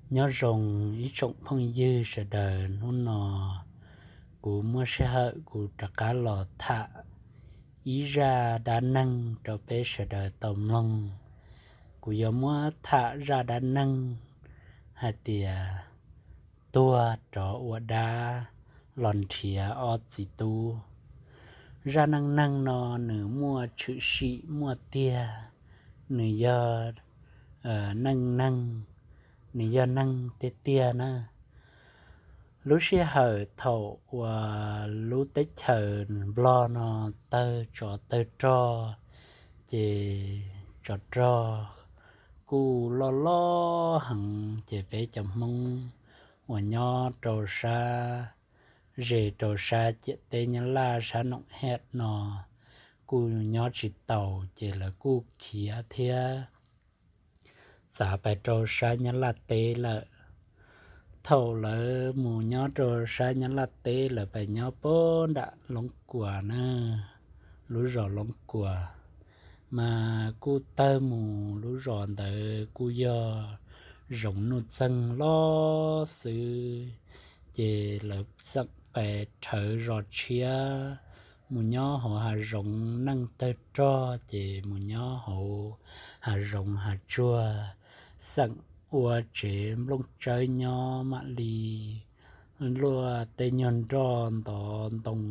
Nyob zoo ib tsoom phooj ywg sawv daws, hnub no kuv muaj sij hawm kuv rov qab los tham ib zaj dab neeg rau peb sawv daws tau mloog. Kuv yuav muab tham zaj dab neeg hais tias tuag rov ua dab los nrhiav ob txiv tub. Zaj neej neeg no nws muaj tshwm sim muaj tiag, nws yog neej neeg, nws yog neeg tiag tiag na. Lub sij hawm thaum uas lub teb chaws Nplog no tawg tsov tawg rog, ces tsov rog kuj loj loj heev, ces peb cov Hmoob uas nyob rau sab ze rau sab ciam teb Nyab Laj sab Noom Hej no kuj nyob tsis taus, ces lawv kuj khiav thiab txav pais rau sab Nyab Laj teb lawm. Thaum lawv mus nyob rau sab Nyab Laj teb, lawv pais nyob pem nram Loob Kuas na, lub zos Loob Kuas, mas kuj tawg mus lub zos ntawd kuj yog zoov nuj txeeg loj xwb, ces lawv xeem pais rhawv zos tshiab mus nyob hauv hav zoov, neej tawg rog ces mus nyob hauv hav zoov hav tsuag, xeem ua tsev nplooj tsawb nyob mam li luaj tej nyuag nroj ntov ntoo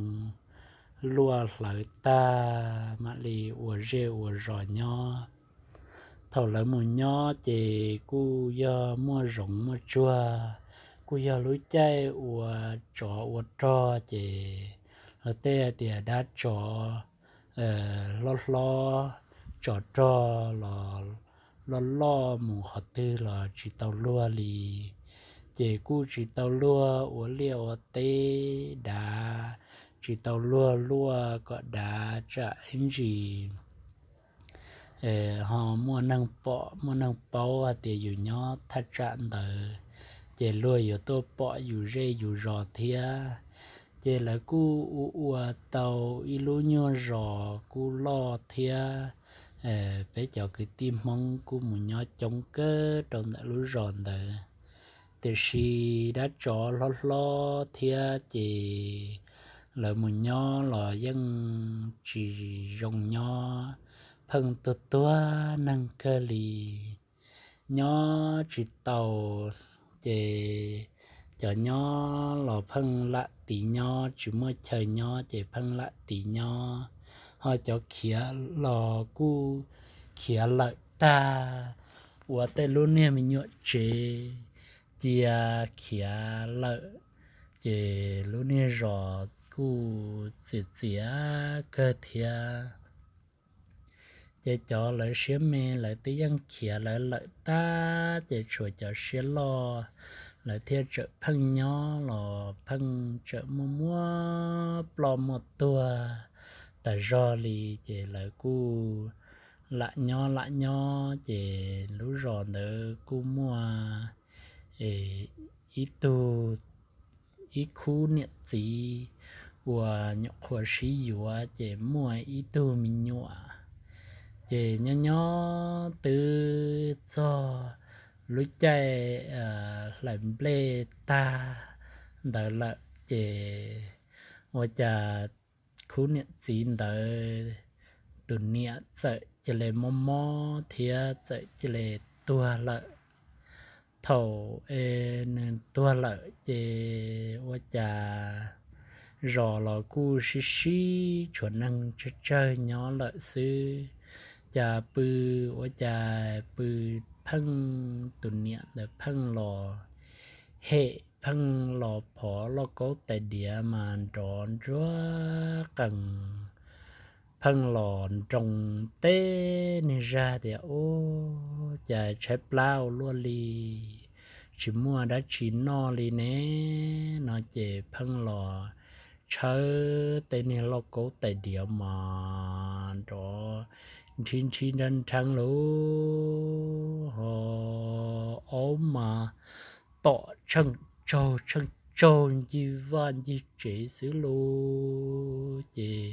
luaj hlawv tag mam li ua zej ua zos nyob. Thaum lawv mus nyob ces kuj yog muaj zoov muaj tsuag, kuj yog lub caij ua tsov ua rog ces lawv tej hais tias dab tsov hlob hlob, tsov rog los loj loj mus qhov twg los tsis tau luag li. Ces kuj tsis tau luag ua liaj ua teb dav, tsis tau luag luaj kom dav tsam ib ntsis ho muaj neeg pom muaj neeg paub hais tias yus nyob thaj tsam ntawd, ces luag yuav tuaj pom yus zej yus zos thiab. Ces lawv kuj ua ua tau ib lub nyuag zos kuj loj thiab, peb cov kwv tij Hmoob kuj mus nyob coob kawg rau ntawm lub zos ntawd. Tiam sis dab tsov hlob hlob thiab ces lawv mus nyob los yeej tsis zoo nyob, pheej tuag tuag neeg kawg li. Nyob tsis tau, ces cov nyob los pheej lam tiv nyob, tsis muaj chaw nyob ces pheej lam tiv nyob. Ho cov khiav los kuj khiav lawm tag, ua tej lub niag me nyuam tsev cia khiav lawm, ces lub niag zos kuj txias txias kawg thiab. Ces cov lawv siab me lawv twb yeej khiav lawv lawm tag, ces tshuav cov siab loj, lawv thiaj tseem pheej nyob los pheej tseem muaj muaj ploj muaj tuag tas zog li. Ces lawv kuj lam nyob lam nyob, ces lub zos ntawd kuj muaj ib tug, ib khub niam txiv uas nyuam qhuav sib yuav, ces muaj ib tug me nyuam. Ces nyob nyob twb txog lub caij hlais nplej tag ntawd lawm, ces ua cas khub niam txiv ntawd tus niam txawm cia li mob mob thiab txawm cia li tuag lawm. Thaum es nws tuag lawm ces ua cas zos los kuj sib sib tshuav neeg tsawg tsawg nyob lawm xwb, cas pw, ua cas pw pheej, tus niam ntawd pheej los hem, pheej los phov lauj kaub tais diav mas nrov ntsuag qees, pheej los nroo tej niag zaj tias, Ub, cas tshaib plab ua luaj li, tsis muaj dab tsi noj li ne, no ces pheej los tshawb tej niag lauj kaub tais diav mas nrov nrhib nrhib nrhab nrheeb lug, ho aub mas tom tsheej tsaug tsheej tsaug ncig vaj ncig tsev xwb lug. Ces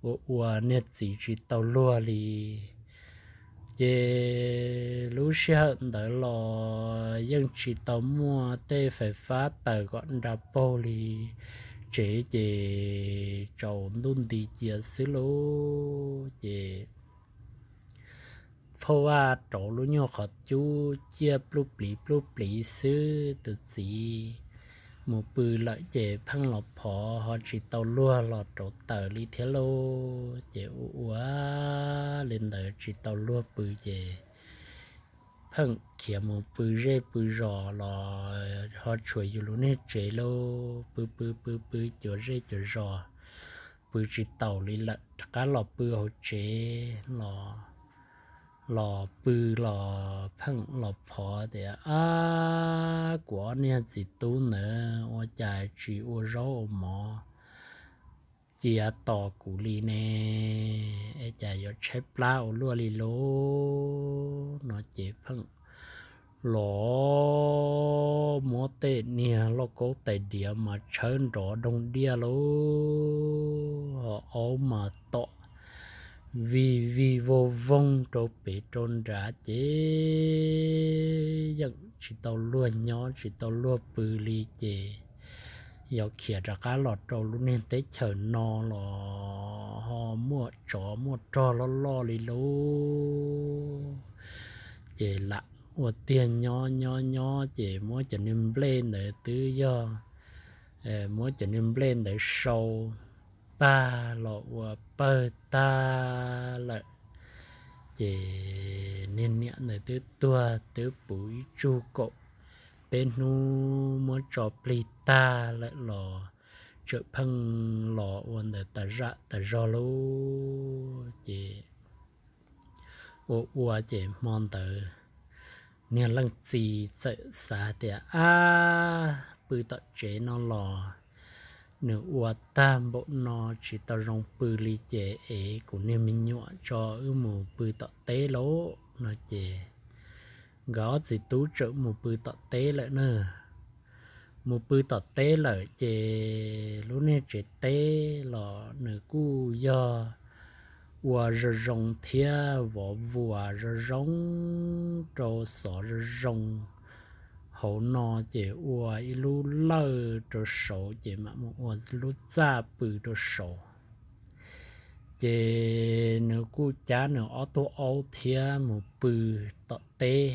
ua ua niag txiv tsis tau luag li, Ces lub sij hawm ntawd los yeej tsis tau muaj tej fais fab taws kom nra paug li, tsev ces tsaus ntuj nti cia xwb lauj. Ces phauj Vaj rauv lub nyuag qhov cub ciaj pluj pliv pluj pliv xwb, tus txiv mus pw lawm ces pheej los phov ho tsis tau luag los rauv taws li thiab lauj. Ces ua ua li ntawd tsis tau luag pw ces pheej khiav mus pw zej pw zos los ho tshuav yus lub niag tsev lauj, pw pw pw pw cuav zej cuav zos, pw tsis taus li lawm rov qab los pw hauv tsev los los pw los pheej los phov tias, Ab, kuv ob niag txiv tub ntawd ua cas tsis ua zaub ua mov cia tos kuv li ne? Es cas yuav tshaib plab ua luaj li lauj? No ces pheej los muab tej niag lauj kaub tais diav mas tshawb nrov doog diaj lauj, ho aub mas tom vij vij voog voog rau pem rau nrad ces yeej tsis tau luag nyob tsis tau luag pw li ces yog khiav rov qab los rau lub niag teb chaws no los ho muaj tsov muaj rog loj loj li lauj. Ces lam ua tiag nyob nyob nyob ces muab cov niag nplej ntawd twb yog, muab cov niag nplej ntawd sau tag los ua pawg tag lawm. Ces niag niam ntawd twb tuag twb puv ib tsug kaum peb hnub muab tso plig tag lawm los tseem pheej los ua ntawd tas zaj tas zog lauj. Ces ua ua ces hmo ntawd niag leej txiv txawm xav tias, Ab, pw tom tsev no los nws ua tag npaum no tsis tau zoo pw li ces es kuv niag me nyuam tso wb mus pw tom teb lauj. No ces nkawd ob txiv tub txawm mus pw tom teb lawm na. Mus pw tom teb lawm ces lub niag tsev teb los nws kuj yog ua zoo zoo thiab vov vuas zoo zoo rau xov zoo zoo. Hauv no ces ua ib lub lawj rau saud ces mam mus ua lub txaj pw rau saud. Ces nws kuj cab nws ob tug aub thiab mus pw tom teb.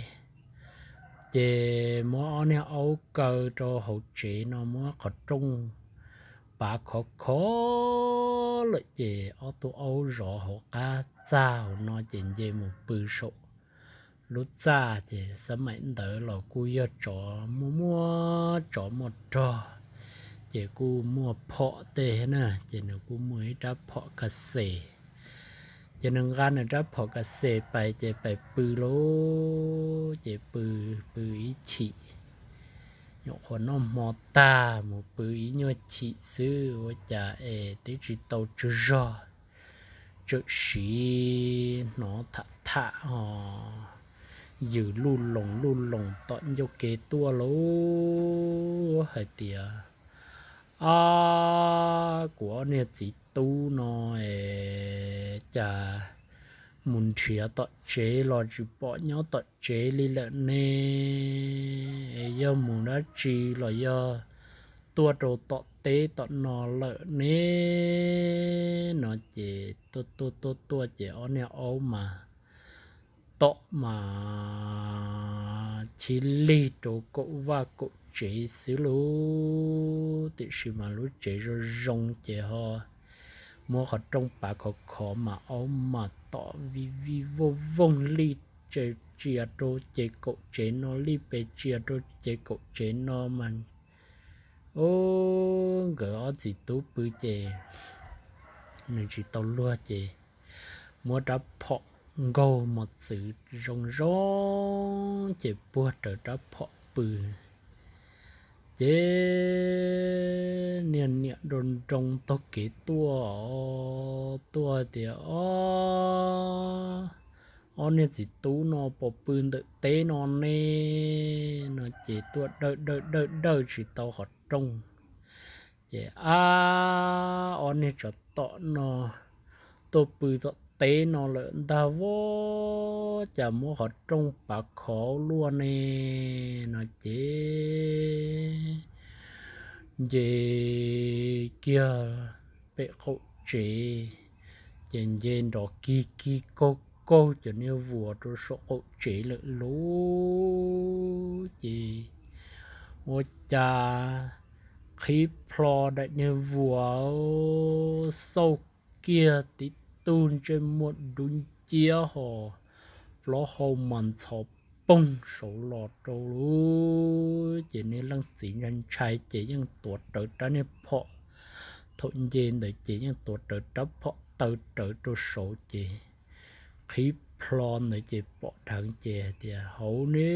Ces muab ob niag aub kaw rau hauv tsev no muab qhov rooj pav khov khov lawm ces ob tug aub zov hauv qab txaj hauv no ces nce mus pw saum lub txaj. Ces xab maim ntawd los kuj yog tsov muaj muaj tsov muaj rog, ces kuj muaj phom tej na, ces nws kuj muaj ib rab phom ka xes. Ces nws nqa nws rab phom ka xes pais ces pais pw lauj, ces pw pw ib chim, nyuam qhuav noj hmo tag mus pw ib nyuag chim xwb ua cas es twb tsis tau tsug zog, txawm siv hnov tham tham ho yws luj loos luj loos tom ncauj ke tuaj lauj hais tias, Ab, kuv ob niag txiv tub no es cas mus nrhiav tom tsev los tsis pom nyob tom tsev li lawm ne? Es yog mus dab tsi los yog tuaj rau tom teb tom no lawm ne? No ces tuaj tuaj tuaj tuaj ces ob niag aub mas tom mas chib lig rau kaum vaj kaum tsev xwb lauj, tiam sis mas lub tsev zoo zoo ces ho muab qhov rooj pav khov khov mas aub mas tom vij vij vooj vooj li, tse tsia rau ces kaum tsev no li, pes tsia rau ces kaum tsev no mas, o, nkawd ob txiv tub pw ces nws tsis tau luag ces muab rab phom nkaug mos txwv zoo zoo ces puag raws rab phom pw. Ces niag niam nroo nroo taug kev tuaj, tuaj tias, Ob, ob niag txiv tub no puas pw ntawm teb no ne? No ces tuaj dawj dawj dawj dawj tsis tau qhov rooj. Ces, Ab, ob niag tsov tom no tuaj pw tom teb no lawm ntag vov, cas muab qhov rooj pav khov luaj ne. No ces nce kiag pem qaum tsev, ces nce nrov kig kig kaug kaug cov niag vuas rau saum qaum tsev lawm lauj. Ces ua cas qhib plho daim niag vuas xauj kiag tib tug ntsej muag dub nciab ho plaub hau mas ntxhov poog saud los rau lauj. Ces niag leej txiv ntshai ntshai ces yeej tuav rawv rab niag phom, thaum nce ntawd ces yeej tuav rawv rab phom taw rawv rau saud ces qhib plho ntawd ces pom dheev ces hais tias, Hauv ne,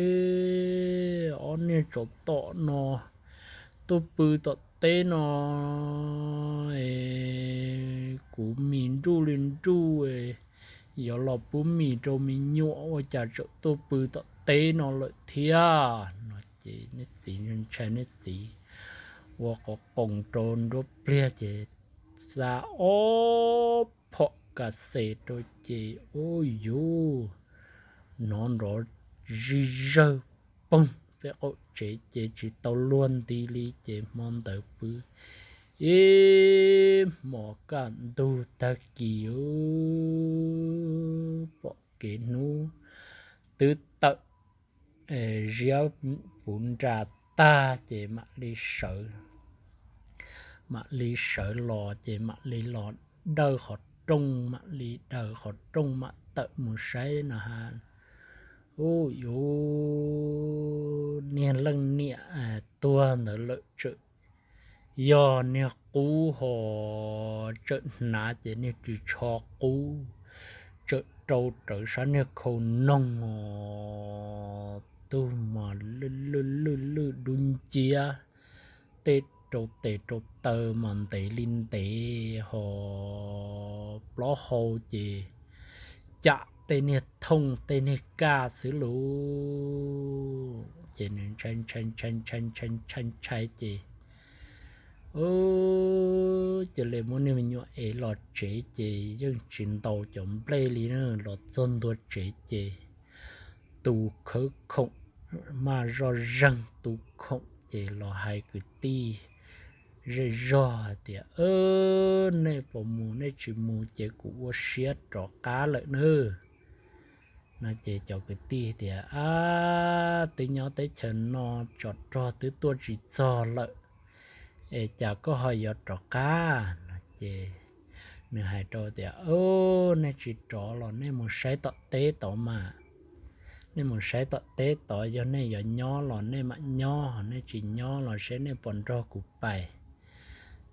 ob niag tsov tom no tuaj pw tom teb no es kuv mis nruj li nruj, yuav los pub mis rau me nyuam ua cas tseem tuaj pw tom teb no lawm thiab. No ces niag txiv ntshai, niag txiv ua qov qoos rau nruab pliag ces xa ob phom kas xes rau ces ub yuv, hnov nrov zig zawg poog pem qaum tsev ces tsis tau luag nti li ces hmo ntawd pw ib hmos kaj ntug tag kis pom kev hnub twb tawm ziab puv nra tag ces mam li sawv, mam li sawv los ces mam li los dawj qhov rooj, mam li dawj qhov rooj mam tawm mus saib no ha. Ub yuv, niag leej niam tuag ntawd lawm tseem yog niag qub ho, tseem hnav ces niag ris tsho qub, tseem rau rawv sab niag khau noog os, tug mas lwj lwj lwj dub nciab, tej rau tes rau taw mas ntev li ntev ho, plaub hau ces cam tej niag thooj tej niag kaj xwb lauj. Ces nws ntshai ntshai ntshai ntshai ntshai ntshai ntshai ces cia li muab niag me nyuam ev los tsev ces yeej tsis ntaus cov nplej li na, los txog ntua tsev ces tu khawb khoom, maj zoj zeeg tu khoom ces los hais kwv tij zej zog hais tias, Nej puas mus? Nej tsis mus ces kuv ua siab rov qab lawm nawb. No ces cov kwv tij tias, Ab, twb nyob teb chaws no tsov rog twb tuaj tsis txog lawm es cas koj ho yuav rov qab? No ces nws hais rau tias, Nej tsis rov los nej mus saib tom teb tod mas. Nej mus saib tom teb tod, yog nej yuav nyob los nej mam nyob, nej tsis nyob los seb nej puas nrog kuv pais.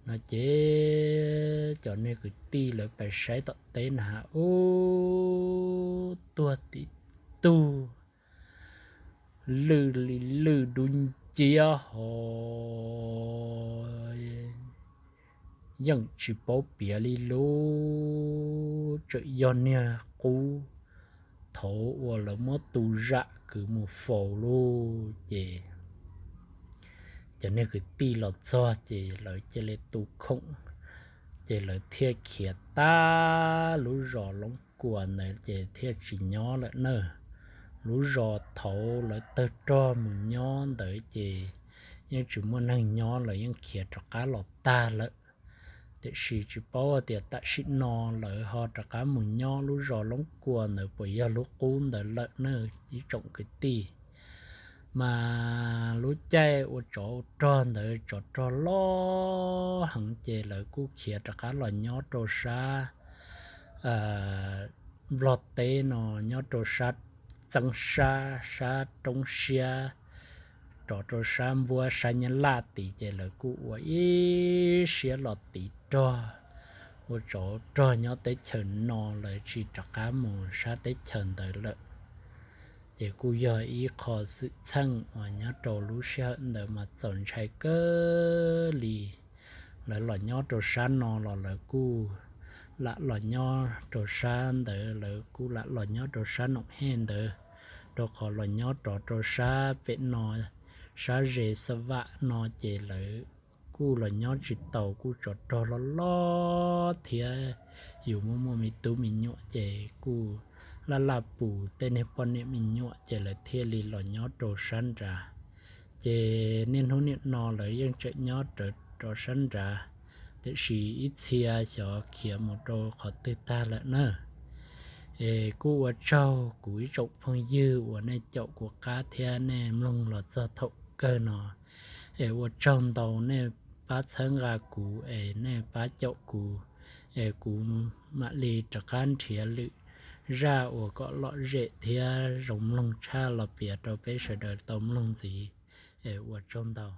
No ces cov niag kwv tij lawv pais saib tom teb na, ub, tuag tib tug lwj li lwj dub nciab ho yeej tsis paub piav li lauj, tseem yog niag qub thaud uas lawv muab tu zam kwv mus faus lauj. Ces cov niag kwv tij los txog ces lawv cia li tu khoom, ces lawv thiaj khiav tag lub zos Loob Kuas ntawd ces thiaj tsis nyob lawm na. Lub zos thaud lawv tawg rog mus nyob ntawd ces yeej tsis muaj neeg nyob, lawv yeej khiav rov qab los tag lawm. Tiam sis tsis paub tias tam sim no lawv ho rov qab mus nyob lub zos Loob Kuas ntawd puas yog lub qub ntawd lawm na ib tsoom kwv tij. Mas lub caij ua tsov ua rog ntawd tsov rog loj heev ces lawv kuj khiav rov qab los nyob rau sab Nplog teb no, nyob rau sab Txeeb Sab, sab Roob Siab, rov rau sab Npuab sab Nyab Laj tid ces lawv kuj ua ib siab los tiv rog, ua tsov rog nyob teb chaws no, lawv tsis rov qab mus sab teb chaws ntawd lawm. Ces kuj yog ib qho xwm txheej uas nyob rau lub sij hawm ntawd mas txaus ntshai kawg li. Lawv los nyob rau sab no los lawv kuj lam los nyob rau sab ntawd, lawv kuj lam los nyob rau sab Noom Hej ntawd, rau qhov los nyob rov rau sab pem no, sab ze Xa Vam no ces lawv kuj los nyob tsis taus, kuj tsov rog loj loj thiab yus muaj muaj me tub me nyuam ces kuj laj laj pus tej niag poj niam me nyuam ces lawv thiaj li los nyob rau sab nrad. Ces niaj hnub niaj no lawv yeej tseem nyob rau sab nrad, tiam sis ib txhia xyov khiav mus rau qhov twg tag lawm na. Es kuj ua tsaug kuv ib tsoom phooj ywg uas nej caum kuv qab thiab nej mloog los txog thaum kawg no. Es ua tsaug ntau nej pab txhawb nqa kuv es nej pab caum kuv, es kuv mam li rov qab nrhiav lwm zaj uas kom lom zem thiab zoo mloog tshaj los piav rau peb sawv daws tau mloog ntxiv. Es ua tsaug ntau.